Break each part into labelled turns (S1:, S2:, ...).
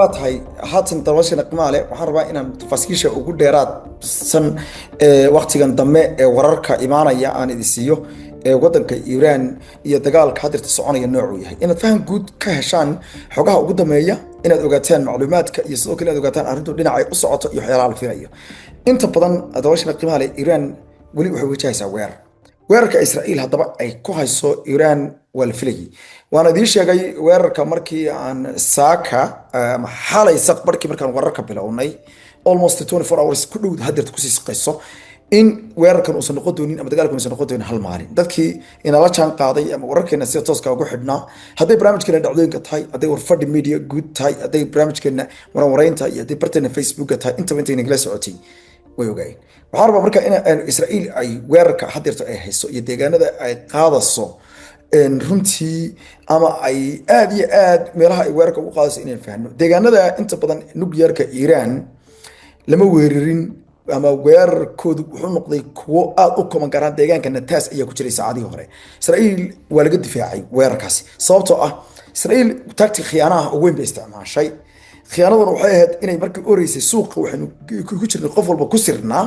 S1: Waa tahay haatan dabashana qiimaha leh. Waxaan rabaa inaan tafaasiisha ugu dheeraadsan ee waqtigan dambe ee wararka imaanaya aan idin siiyo ee wadanka Iiraan iyo dagaalka hadirta soconaya noocuu yahay, inaad faham guud ka heshaan xogaha ugu dambeeya, inaad ogaataan macluumaadka iyo sidoo kale inaad ogaataan arrintu dhinacay u socoto iyo waxyaalaha la filayo. Inta badan, dabashana qiimaha leh, Iiraan weli waxay wajahaysaa weerar. Weerarka Israa'iil haddaba ay ku hayso Iiraan waa la filayay, waana idiin sheegay weerarka markii aan saaka ama xalay saq barkii markaan wararka bilownay, almost 24 hours ku dhow hadeerta kusii siqayso, in weerarkan uusan noqon doonin ama dagaalkan uusan noqon doonin hal maalin. Dadkii inala jaan qaaday ama wararkeena sida tooska ugu xidhnaa, hadday barnaamijkeena dhacdooyinka tahay, hadday Warfadhi Media guud tahay, hadday barnaamijkeena waranwareynta iyo hadday barteena Facebooka tahay, intaba intay nagala socotay way ogaayeen. Waxaan rabaa marka in Israa'iil ay weerarka hadeerto ay hayso iyo deegaanada ay qaadayso runtii ama ay aad iyo aad meelaha ay weerarka ugu qaadayso inaan fahno. Deegaanada inta badan nuclearka Iiraan lama weerarin ama weerarkoodu wuxuu noqday kuwo aad u koban karaan. Deegaanka Natanz ayaa ku jiray saacadihii hore. Israa'iil waa laga difaacay weerarkaasi, sababtoo ah Israa'iil tactic khiyaanaha ugu weyn bay isticmaashay. Khiyaanaduna waxay ahayd inay markii u horeysay suuqa waxaynu ku jirnay qof walba ku sirnaa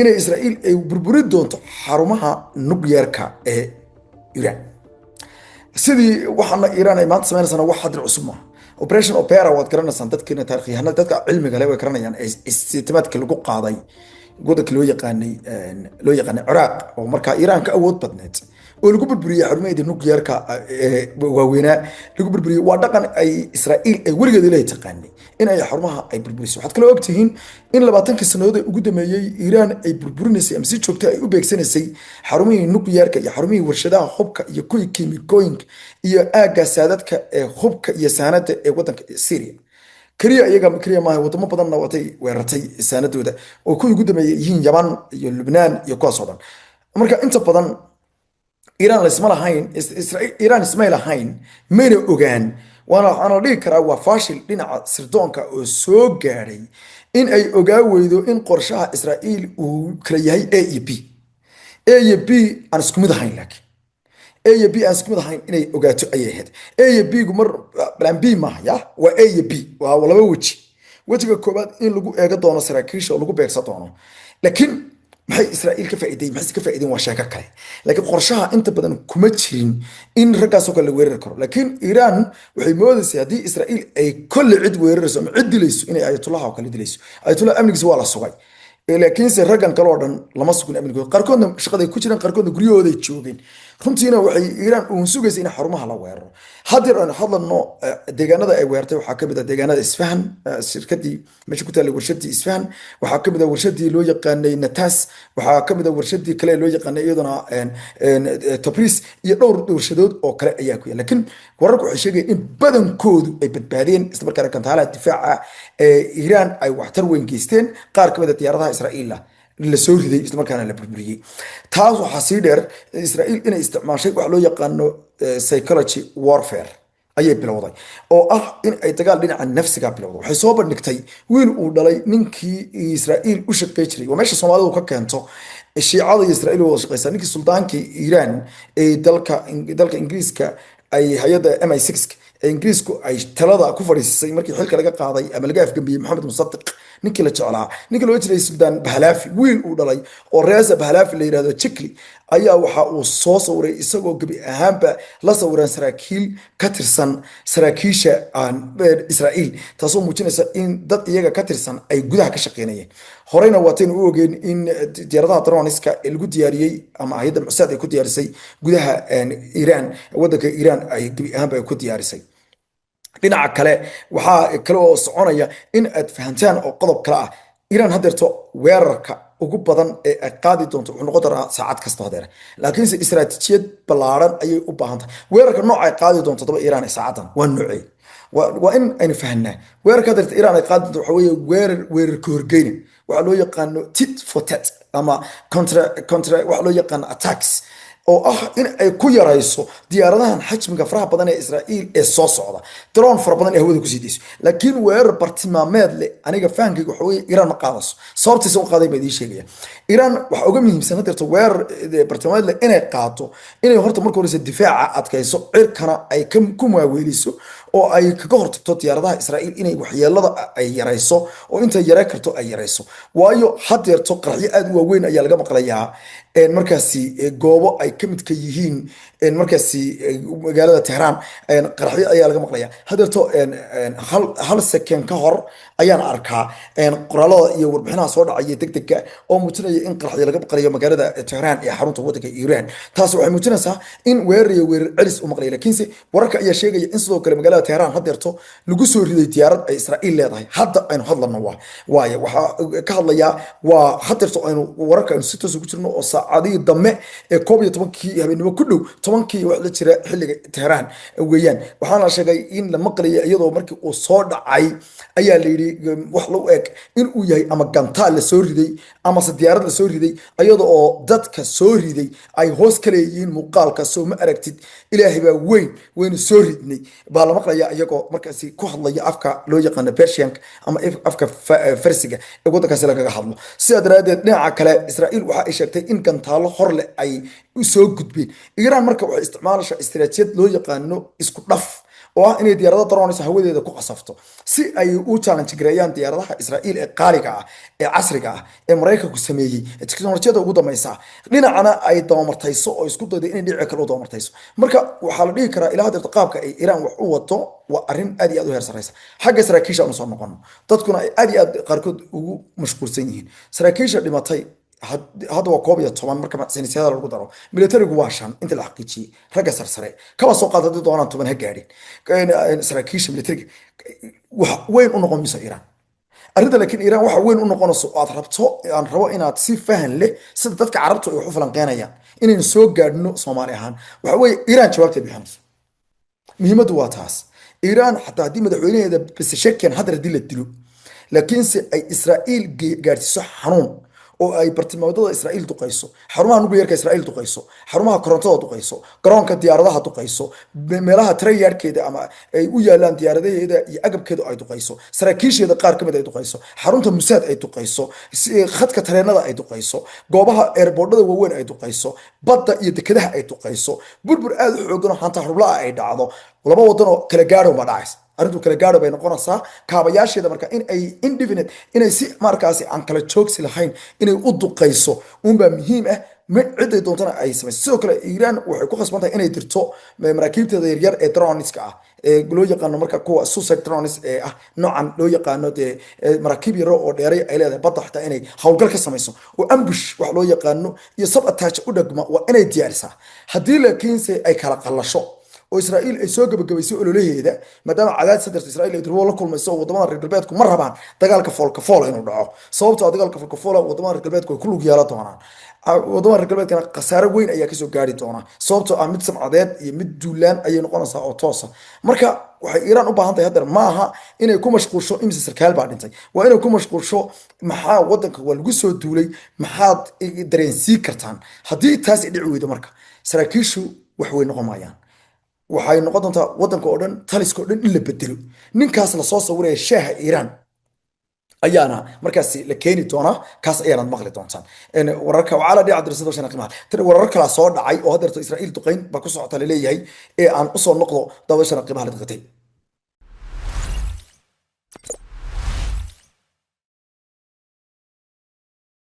S1: inay Israa'iil ay burburin doonto xarumaha nuclearka ee Iiraan. Sidii waxaana Iiraan ay maanta sameynaysana wax hadir cusub maaha. Operation Opera waad garanaysaan, dadkiina taarikhyahanada, dadka cilmiga leh way garanayaan, ee istimaadka lagu qaaday wadanka loo yaqaanay Ciraaq oo markaa Iiraan ka awood badneed oo lagu burburiyey xarumaheedii nuclearka waaweynaa lagu burburiyey. Waa dhaqan ay Israa'iil ay weligeed ilahay taqaanay in ay xarumaha ay burburiso. Waxaad kaloo ogtihiin in 20kii sannadood ee ugu dambeeyey Iiraan ay burburinaysay ama si joogta ay u beegsanaysay xarumihii nuclearka iyo xarumihii warshadaha hubka iyo kuwii kiimikooyinka iyo aagga saadadka ee hubka iyo saanada ee wadanka Syria. Keliya iyaga keliya maaha, wadamo badanna watay weerartay saanadooda oo kuwii ugu dambeeyey yihiin Yaman iyo Lubnaan iyo kuwaas oo dhan. Marka inta badan Iiraan laysma lahayn, Iiraan ismay lahayn, mayna ogaan. Waana waxaana la dhihi karaa waa fashil dhinaca sirdoonka oo soo gaadhay in ay ogaa weydo in qorshaha Israa'iil uu kala yahay A iyo B, A iyo B aan isku mid ahayn. Laakiin A iyo B aan isku mid ahayn inay ogaato ayay ahayd. A iyo B gu mar plan B maaha, ya waa A iyo B, waa laba weji. Wejiga koowaad in lagu eego doono saraakiisha oo lagu beegsan doono, laakiin maxay Israa'iil ka faa'iiday, maxay ka faa'iideen, waa sheeko kale. Laakiin qorshaha inta badan kuma jirin in raggaasoo kale la weerari karo. Laakiin Iiraan waxay moodaysay haddii Israa'iil ay kolle cid weerarayso ama cid dilayso inay Ayatullaha oo kale dilayso. Ayatullah amnigiisa waa la sugay, laakiinse raggan kale oo dhan lama sugin amnigooda. Qaarkoodna shaqaday ku jiraan, qaarkoodna guryahooday joogeen. Runtiina waxay Iiraan uun sugaysa in xarumaha la weeraro. Haddeer aan hadlano, deegaanada ay weerartay waxaa kamid ah deegaanada Isfahan, shirkadii meesha ku taallay, warshadii Isfahan. Waxaa kamid ah warshadii loo yaqaanay Natanz. Waxaa kamid ah warshadii kale loo yaqaanay iyaduna Tabriz iyo dhowr warshadood oo kale ayaa ku yaal. Laakiin wararku waxay sheegayeen in badankoodu ay badbaadeen, isla markaana gantaalaha difaaca ee Iiraan ay waxtar weyn geysteen. Qaar kamid ah diyaaradaha Israa'iila la soo riday, isla markaana la burburiyey. Taas waxaa sii dheer Israa'iil inay isticmaashay wax loo yaqaano psychology warfare ayay bilowday, oo ah in ay dagaal dhinaca nafsiga bilowday. Waxay soo bandhigtay wiil uu dhalay ninkii Israa'iil u shaqey jiray. Waa meesha Soomaalidu ka keento Shiicada iyo Israa'iil wada shaqeysa. Ninkii suldaankii Iiraan ee dalka Ingiriiska ay hay-adda MI6 ee Ingiriisku ay talada ku fadhiisisay markii xilka laga qaaday ama laga afgambiyey Maxamed Musadiq, ninkii la jeclaa, ninkii loo jiray Suldaan Bahlaafi, wiil uu dhalay oo Reza Bahlaafi la yidhahdo Jikli ayaa waxa uu soo sawiray isagoo gebi ahaanba la sawiran saraakiil ka tirsan saraakiisha Israa'iil, taasoo muujinaysa in dad iyaga ka tirsan ay gudaha ka shaqeynayeen. Horeyna waataynu u ogeen in diyaaradaha droniska ee lagu diyaariyey ama hayadda Mossad ay ku diyaarisay gudaha Iiraan, wadanka Iiraan ay gebi ahaanba ay ku diyaarisay. Dhinaca kale, waxaa kale oo soconaya in aad fahantaan oo qodob kale ah: Iiraan haddeerto weerarka ugu badan ee ay qaadi doonto wuxuu noqon doonaa saacad kasta hadeer, laakiinse istaraatiijiyad ballaaran ayay u baahan tahay. Weerarka nooca ay qaadi doonto daba Iiraan ee saacadan waa noocee? Waa in aynu fahanaa. Weerarka haddeerta Iiraan ay qaadi doonto waxa weeye weerar ka horgeyna, waxaa loo yaqaano tit for tat ama contra waxa loo yaqaano attacks. Oo ah in ay ku yarayso diyaaradahan xajmiga faraha badan ee Israa'iil ee soo socda, drone fara badan ee hawada kusii dayso. Laakiin weerar bartilmaameed leh, aniga fahankayga waxa weeye, Iiraan ma qaadayso. Sababtiisa u qaaday baa idiin sheegaya. Iiraan waxa uga muhiimsan hadeerto weerar bartilmaameed leh inay qaato, inay horta marka horeysa difaaca adkayso, cirkana ay ku maaweeliso oo ay kaga hortagto diyaaradaha Israa'iil, inay waxyeelada ay yarayso oo intay yarey karto ay yarayso. Waayo, hadeerto qaraxyo aad u waaweyn ayaa laga maqlayaa markaasi goobo ay ka midka yihiin markaasi magaalada Tehraan. Qaraxyo ayaa laga maqlaya hadeerto. Hal second ka hor ayaan arkaa qoraalada iyo warbixinaha soo dhacaya degdega oo muujinaya in qaraxyo laga maqlayo magaalada Tehraan ee xarunta waddanka Iiraan. Taas waxay muujinaysaa in weerar iyo weerar celis u maqlaya. Laakiinse wararka ayaa sheegaya in sidoo kale magaalada Tehraan hadeerto lagu soo riday diyaarad ay Israa'iil leedahay. Hadda aynu hadlano waa waayo waxaa ka hadlayaa waa hadeerto aynu wararka aynu si toos ugu jirno oo saacadihii dambe ee 11-kii habeenimo ku dhow, 10-kii wax la jira xilliga Tehraan weeyaan. Waxaana la sheegay in la maqlaya iyadoo markii uu soo dhacay ayaa la yidhi wax lagu eg in uu yahay ama gantaal la soo riday amase diyaarad la soo riday, iyada oo dadka soo riday ay hoos ka leeyihiin muuqaalka "Soo ma aragtid, Ilaahay baa weyn, waynu soo ridnay" baa la maqlaya, iyagoo markaasi ku hadlaya afka loo yaqaano Persianka ama afka Farsiga ee waddankaasi lagaga hadlo. Sidaa daraaddeed, dhinaca kale, Israa'iil waxa ay sheegtay in gantaallo hor leh ay u soo gudbeen Iiraan. Marka waxay isticmaalaysaa istiraatiijiyad loo yaqaano isku dhaf, oo ah inay diyaarado drones hawadeeda ku qasafto si ay u challenge gareeyaan diyaaradaha Israa'iil ee qaaliga ah, ee casriga ah, ee Maraykanku sameeyey, ee teknolojiyada ugu dambaysa. Dhinacana ay dabamartayso oo isku daydo inay dhinaca kale u dabamartayso. Marka waxaa la dhihi karaa ilaa haddeerta qaabka ay Iiraan wax u wato waa arrin aad iyo aad u heer sarreysa. Xagga saraakiisha aanu soo noqono, dadkuna ay aad iyo aad qaarkood ugu mashquulsan yihiin saraakiisha dhimatay. Hadda waa 11 marka saynisyada lagu daro. Militarigu waa 5 inta la xaqiijiyey. Ragga sarsare kaba soo qaad, haddii doonaan 10 ha gaadhin. Saraakiisha militariga wax weyn u noqon mayso Iiraan arrinta. Laakiin Iiraan waxa weyn u noqonayso oo aad rabto, aan rabo inaad si fahan leh sida dadka Carabtu ay wax u falanqeynayaan inaynu soo gaadhno Soomaali ahaan, waxa weeye Iiraan jawaabtay bixinayso. Muhiimaddu waa taas. Iiraan xataa haddii madaxweynaheeda Pezeshkian hadda haddii la dilo, laakiinse ay Israa'iil gaadhsiiso xanuun oo ay bartilmaameedyada Israa'iil duqayso, xarumaha nukliyeerka Israa'iil duqayso, xarumaha korontada duqayso, garoonka diyaaradaha duqayso, meelaha trayardkeeda ama ay u yaalaan diyaaradaheeda iyo agabkeeda ay duqayso, saraakiisheeda qaar ka mid ay duqayso, xarunta Musaad ay duqayso, khadka tareenada ay duqayso, goobaha airportada waaweyn ay duqayso, badda iyo dekedaha ay duqayso, burbur aad u xoogan oo hanta hublaa ay dhacdo, laba wadan oo kala gaadhow baa dhacaysa. Arrintu kala gaadho bay noqonaysaa kaabayaasheeda. Marka in ay indefinite, inay si markaasi aan kala joogsi lahayn inay u duqayso unbaa muhiim ah, ciday doontana ay samayso. Sidoo kale Iiraan waxay ku khasban tahay inay dirto maraakiibteeda yaryar ee droneska ah ee loo yaqaano marka kuwa suicide drones ee ah, noocan loo yaqaano dee maraakiib yaro oo dheeray ay leedahay, badda xitaa inay howlgal ka samayso oo ambush wax loo yaqaano iyo sabotage u dhagma waa inay diyaarisaa. Haddii laakiinse ay kala qallasho oo Israa'iil ay soo gabagabaysay ololaheeda, maadaama cadaadis hadeerta Israa'iil ay durbo la kulmayso oo wadamada reer galbeedku ma rabaan dagaalka foolka foola inuu dhaco, sababtoo ah dagaalka foolka foola wadamada reer galbeedku ay ku lug yeelan doonaan. Wadamada reer galbeedkana khasaare weyn ayaa kasoo gaari doona, sababtoo ah mid samcadeed iyo mid duulaan ayay noqonaysaa oo toosa. Marka waxay Iiraan u baahan tahay haddeer maaha inay ku mashquulsho imise sarkaal baa dhintay, waa inay ku mashquulsho maxaa wadanka waa lagu soo duulay, maxaad dareensii kartaan. Haddii taas ay dhici weydo, marka saraakiishu wax way noqon maayaan. Waxay noqon doontaa wadanka oo dhan, taliska oo dhan in la bedelo. Ninkaas lasoo sawiraya shaaha Iiraan ayaana markaasi la keeni doonaa, kaas ayaanaad maqli doontaan wararka wacala dhinaca darasada shana qiimaha tan. Warar kala soo dhacay oo haddeerto Israa'iil duqeyn baa ku socota laleeyahay ee aan usoo noqdo daawashana qiimaha la diqatay.